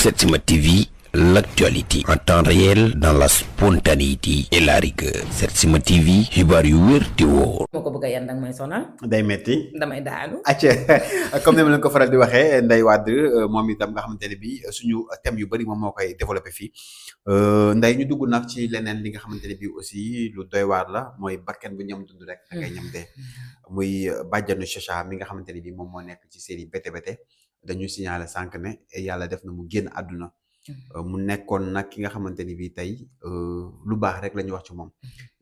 Setsima TV, l'actualité en temps réel dans la spontanéité et la rigueur. Setsima TV, xibaar yu wér te wóor. moo ko bëgg a yan danga may sonal. day metti damay daanu. acca comme ni ma leen ko faral di waxee Ndeye Wade moom itam nga xamante ne bi suñu thème yu bëri moom moo koy développé fii Ndeye ñu dugg nag ci leneen li nga xamante ne bi aussi lu doy waar la mooy bakken bu ñam dund rek akay ñam dee muy bàjjanu Chacha mi nga xamante ne bi moom moo nekk ci série Bété Bété dañu signalé sànq ne yàlla def na mu génn àdduna mu nekkoon nag ki nga xamante ni bii tey lu baax rek la ñuy wax ci moom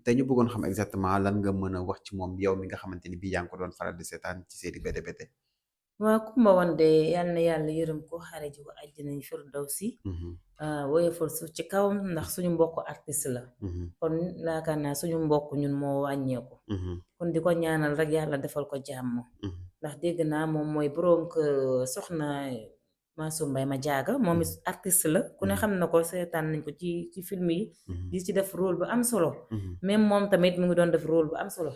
tey ñu bëggoon xam exactement lan nga mën a wax ci moom yow mi nga xamante ni bii yaa ngi ko doon faral di seetaan ci série Bété Bété. waa Kumba Wande yal na yàlla yërëm ko xare ji ko àjjana firdawsi woyofal suuf ci kaw ndax suñu mbokk artiste la kon yaakaar naa suñu mbokk ñun moo wàññeeku kon di ko ñaanal rek yàlla defal ko jàmm ndax dégg naa moom mooy boroom kër soxna Mansour Mbaye Madiaga moom artiste la ku ne xam na ko seetaan nañ ko ci film yi di ci def rôle bu am solo même moom tamit mu ngi doon def rôle bu am solo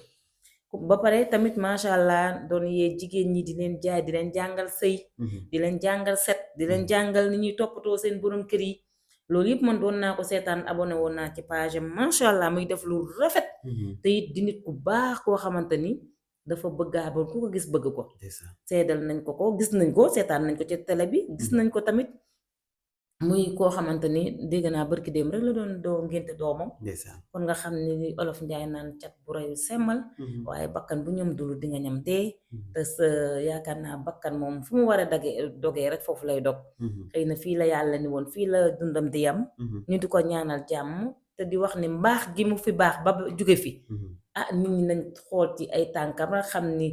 ba pare tamit macha allah doon yee jigéen ñi di leen jaay di leen jàngal sëy di leen jàngal set di leen jàngal ni ñuy toppatoo seen borom kër yi loolu yëpp man doon naa ko seetaan abonné woon naa ci page am macha allah muy def lu rafet te it di nit ku baax koo xamante ni dafa bëggaa ba ku ko gis bëgg ko seedal nañ ko gis nañ ko seetaan nañ ko ci télé bi gis nañ ko tamit muy koo xamante ni dégg naa barki dem rek la doon doo ngénte doomam kon nga xam ni olof njaay naan cat bu reyu semmal waaye bakkan bu ñam dulu di nga ñam dee te sa yaakaar naa bakkan moom fu mu war a dogee rek foofu lay dog xëy na fii la yàlla ni woon fii la dundam di yam ñu di ko ñaanal jàmm te di wax ni mbaax gi mu fi baax ba jóge fi nit ñi nañ xool ci ay tànkam rek xam ni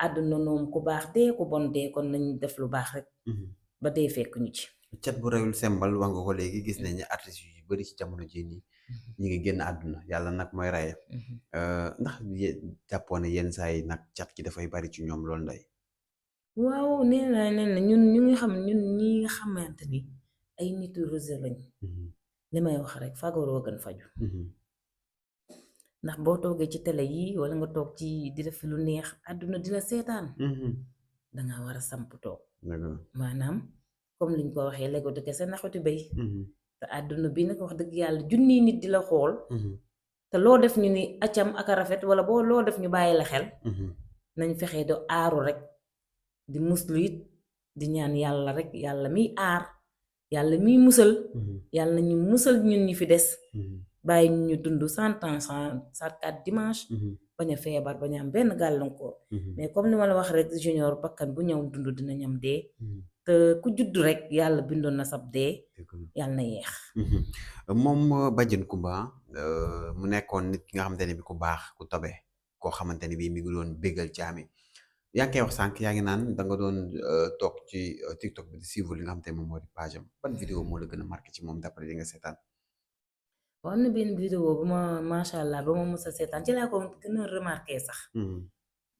àdduna noom ku baax dee ku bon dee kon nañ def lu baax rek ba dee fekk ñu ci cat bu reyul sembal wax nga ko léegi gis nañ ne artistes yu bëri ci jamono ji nii ñi ngi génn àdduna yàlla nag mooy raye ndax jàppoo ne yenn saa yi nag cat ki dafay bari ci ñoom loolu Ndeye waaw nee na ñun ñu ngi xam ñun ñi nga xamante ni ay nitu réseau lañ li may wax rek fagaroo gën faju ndax boo toogee ci télé yi wala nga toog ci di def lu neex àdduna di la seetaan danga war a samp toog maanaam comme liñ ko waxee léego dëkk sa naxuti bay te àdduna bi nag wax dëgg yàlla junni nit di la xool te loo def ñu ni accam ak a rafet wala boo loo def ñu bàyyi la xel nañ fexee do aaru rek di muslu it di ñaan yàlla rek yàlla miy aar yàlla miy musal yàlla ñu musal ñun ñi fi des bàyyi ñu dund 100 ans 104 dimanche bañ a feebar bañ a am benn gàllankoor mais comme ni ma la wax rek junior bakkan bu ñëw dund dina ñam dee te ku judd rek yàlla bindoon na sab dee yàlla na yeex moom Badiane Coumba mu nekkoon nit ki nga xamante ne bi ku baax ku tabe koo xamante ne bi mi ngi doon béggal jaami yaa ngi koy wax sànq yaa ngi naan da nga doon toog ci TikTok bi di suivre li nga xamante ne moom moo di page am ban vidéo moo la gën a marqué ci moom d'après li nga seetaan am na benn vidéo bu ma macha allah ba ma mos a seetaan ci laa ko gën a remarqué sax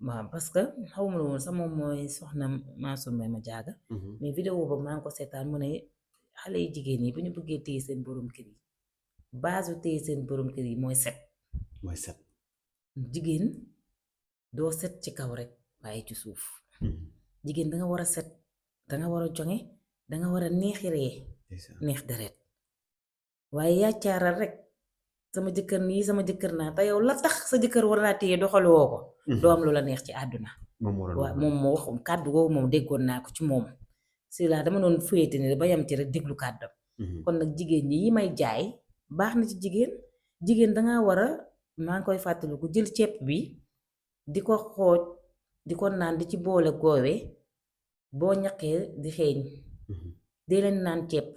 waaw parce que xawma la woon sax moom mooy soxna Mansour Mbaye Madiaga mais vidéo boobu maa ngi ko seetaan mu ne xale yi jigéen yi bu ñu bëggee téye seen borom kër yi base téye seen borom kër yi mooy set jigéen doo set ci kaw rek waaye ci suuf jigéen danga war a set danga war a jonge danga war a neexi ree neex deret waaye yaccaaral rek sama jëkkër nii sama jëkkër naa te yow la tax sa jëkkër war naa téye doxaloo ko doo am lu la neex ci àdduna waaw moom moo wax kàddu googu moom déggoon naa ko ci moom si laa dama doon fuyete ni ba yam ci rek déglu kàddam kon nag jigéen ñi yi may jaay baax na ci jigéen danga war a maa ngi koy fàttaliku jël ceeb bi di ko xooj di ko naan di ci boole goowe boo ñaqee di xeeñ dee leen naan ceeb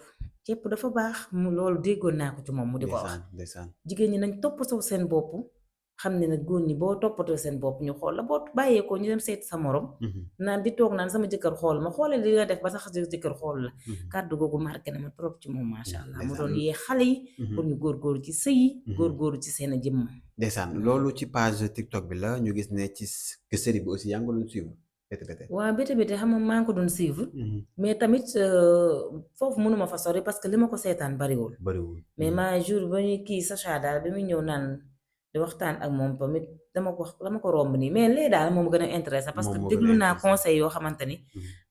dafa baax mu loolu déggoon naa ko ci moom mu di ko wax jigéen ñi nañ toppatoo seen bopp xam ne nag góor ñi boo toppatoo seen bopp ñu xool la boo bàyyeekoo ñu dem seet sa morom naan di toog naan sama jëkkër xool ma xoole li nga def ba sax jëkkër xool la kàddu googu marqué na ma trop ci moom macha allah mu doon yee xale yi pour ñu góorgóoru ci sëy yi góorgóoru ci seen jëmm ndeysaan loolu ci page TikTok bi la ñu gis ne ci série bi aussi yaa ngi doon suivre Bété Bété waaw Bété Bété xam nga maa ngi ko doon suivre mais tamit foofu mënuma fa sori parce que li ma ko seetaan bariwul mais ma jour ba ñu kii Sacha daal bi muy ñëw naan di waxtaan ak moom tamit dama ko romb nii mais lee daal moom gën a intéressé parce que déglu naa conseil yoo xamante ni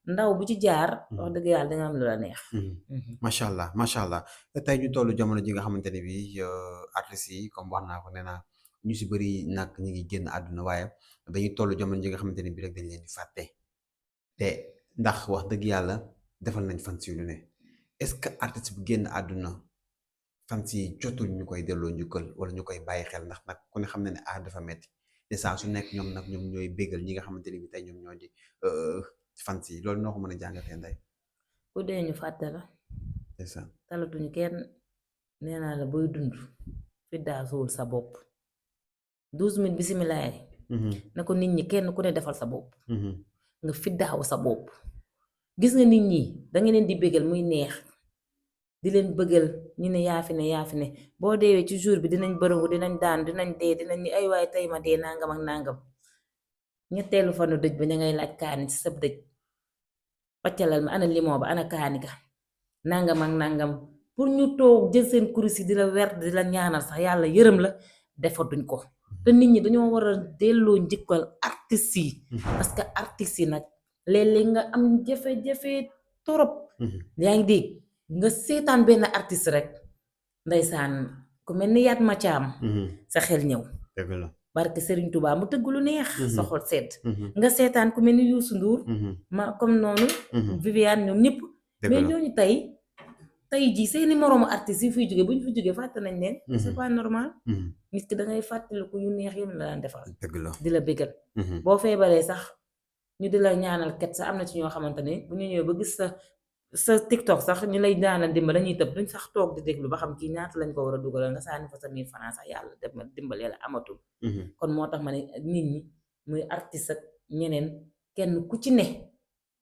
ndaw bu ci jaar wax dëgg yàlla da nga am lu la neex. macha allah macha allah tey ñu toll jamono ji nga xamante ne bii artistes yi comme wax naa ko nee naa ñu si bëri nag ñu ngi génn àdduna waaye dañuy toll jamono ji nga xamante ne bii rek dañ leen di fàtte te ndax wax dëgg yàlla defal nañ fans yu lu ne est-ce que artiste bu génn àdduna fans yi jotul ñu koy delloo njukkal wala ñu koy bàyyi xel ndax nag ku ne xam na ne aar dafa metti te saa su nekk ñoom nag ñoom ñooy béggal ñi nga xamante ne bii tey ñoom ñoo di fans yi loolu noo ko mën a jàngatee Ndeye. ku dee ñu fàtte la c'est ça. talatuñu kenn nee naa la booy dund fi daasuwul sa bopp 12 000 bisimilaay na ko nit ñi kenn ku ne defal sa bopp nga fiddaaw sa bopp gis nga nit ñi danga leen di bégal muy neex di leen bëggal ñu ne yaa fi ne boo deewee ci jour bi dinañ bërëngu dinañ daan dinañ dee dinañ ni ay waay tey ma dee nangam ak nangam ñetteelu fanu dëj ba ña ngay laaj kaani ci sab dëj paccalal ma ana limon ba ana kaani ga nangam ak nangam pour ñu toog jël seen kurus yi di la werd di la ñaanal sax yàlla yërëm la defatuñ ko te nit ñi dañoo war a delloo njikkal artistes yi parce que artistes yi nag léeg-léeg nga am jafe-jafe torop yaa ngi dégg nga seetaan benn artiste rek ndeysaan ku mel ni yaat ma caam sa xel ñëw dëgg la barke Serigne Touba mu tëgg lu neex sa xol sedd nga seetaan ku mel ni Youssou Ndour ma comme noonu Viviane ñoom ñëpp mais ñooñu tey jii seeni moroomu artistes yi fiy jóge bu ñu fi jógee fàtte nañ leen c'est pas normal nit ki dangay fàttaliku yu neex yëm la daan defal dëgg la di la bégal boo feebaree sax ñu di la ñaanal ket sax am na ci ñoo xamante ne bu ñu ñëwee ba gis sa TikTok sax ñu lay ñaanal dimbal dañuy tëb duñ sax toog di déglu ba xam kii ñaata lañ ko war a dugalal nga sànni fa sa 1000 francs sax yàlla def ma dimbalee la amatul kon moo tax ma ne nit ñi muy artiste ak ñeneen kenn ku ci ne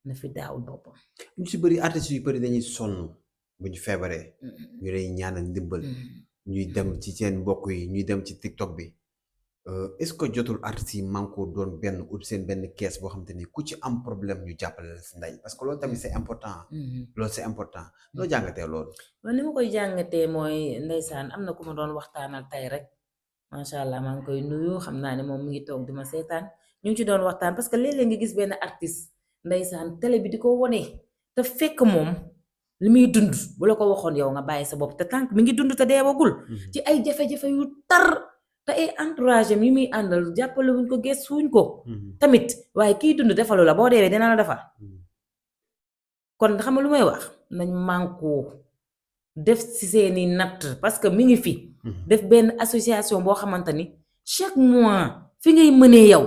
na fi daawul boppam ñu si bëri artistes yu bëri dañuy sonn bu ñu feebaree ñu lay ñaanal ndimbal ñuy dem ci seen mbokk yi ñuy dem ci TikTok bi est-ce que jotul artistes yi manko doon benn ut seen benn kees boo xamante ni ku ci am problème ñu jàppale la si Ndeye parce que loolu tamit c'est important loolu c'est important loo jàngatee loolu man ni ma koy jàngatee mooy ndeysaan am na ku ma doon waxtaanal tey rek macha allah maa ngi koy nuyu xam naa ne moom mi ngi toog di ma seetaan ñu ngi ci doon waxtaan parce que léeg-léeg nga gis benn artiste ndeysaan télé bi di ko wone te fekk moom li muy dund bu la ko waxoon yow nga bàyyi sa bopp te tànk mi ngi dund te deewagul ci ay jafe-jafe yu tar te ay entourage am yi muy àndal jàppale wuñ ko gëstuwuñ ko tamit waaye kiy dund defalu la boo deewee dina la defal kon xam nga lu may wax nañ mànkoo def ci seeni natt parce que mi ngi fi def benn association boo xamante ni chaque mois fi ngay mënee yow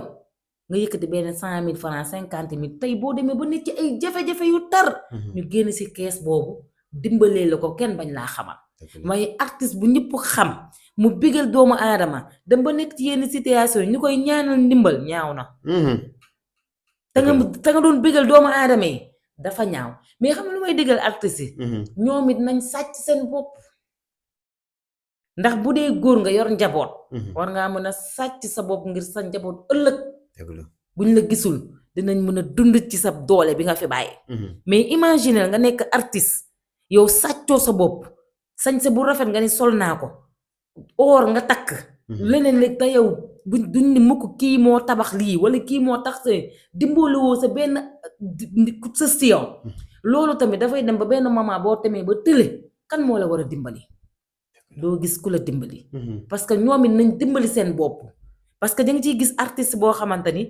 nga yëkkati benn 100 000 francs 50 000 tey boo demee ba nit ci ay jafe-jafe yu tar ñu génn ci kees boobu dimbalee la ko kenn bañ laa xamal waaye artiste bu ñëpp xam mu bégal doomu aadama dem ba nekk ci yenn situation yi ñu koy ñaanal ndimbal ñaaw na te nga doon bégal doomu aadama yi dafa ñaaw mais xam nga lu may déggal artiste yi ñoom it nañ sàcc seen bopp ndax bu dee góor nga yor njaboot war ngaa mën a sàcc sa bopp ngir sa njaboot ëllëg buñ la gisul dinañ mën a dund ci sa doole bi nga fi bàyyi mais imagine nga nekk artiste yow sàccoo sa bopp sañse bu rafet nga ni sol naa ko or nga takk leneen léegi te yow duñ ni mukk kii moo tabax lii wala kii moo tax sa dimbaliwoo sa benn sa siyon loolu tamit dafay dem ba benn moment boo temee ba tële kan moo la war a dimbali doo gis ku la dimbali parce que ñoom it nañ dimbali seen bopp parce que da nga ciy gis artiste boo xamante ni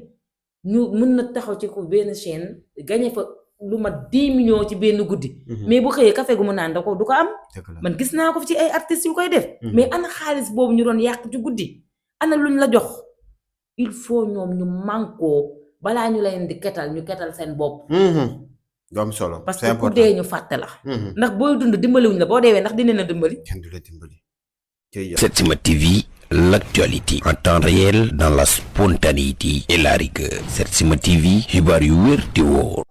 ñu mën na taxaw ci ko benn chaîne gagné fa lu mat 10 millions ci benn guddi mais bu xëyee café gu mu naan da ko du ko am man gis naa ko fi ci ay artistes yu koy def mais ana xaalis boobu ñu doon yàq ci guddi ana luñ la jox il faut ñoom ñu mànkoo balaa ñu leen di ketal ñu ketal seen bopp doom solo parce que ku dee ñu fàtte la ndax booy dund dimbaliwuñ la boo deewee ndax dinañ la dimbali kenn du la dimbali Setsima TV, l'actualité en temps réel dans la spontanéité et la rigueur. Setsima TV, xibaar yu wér te wóor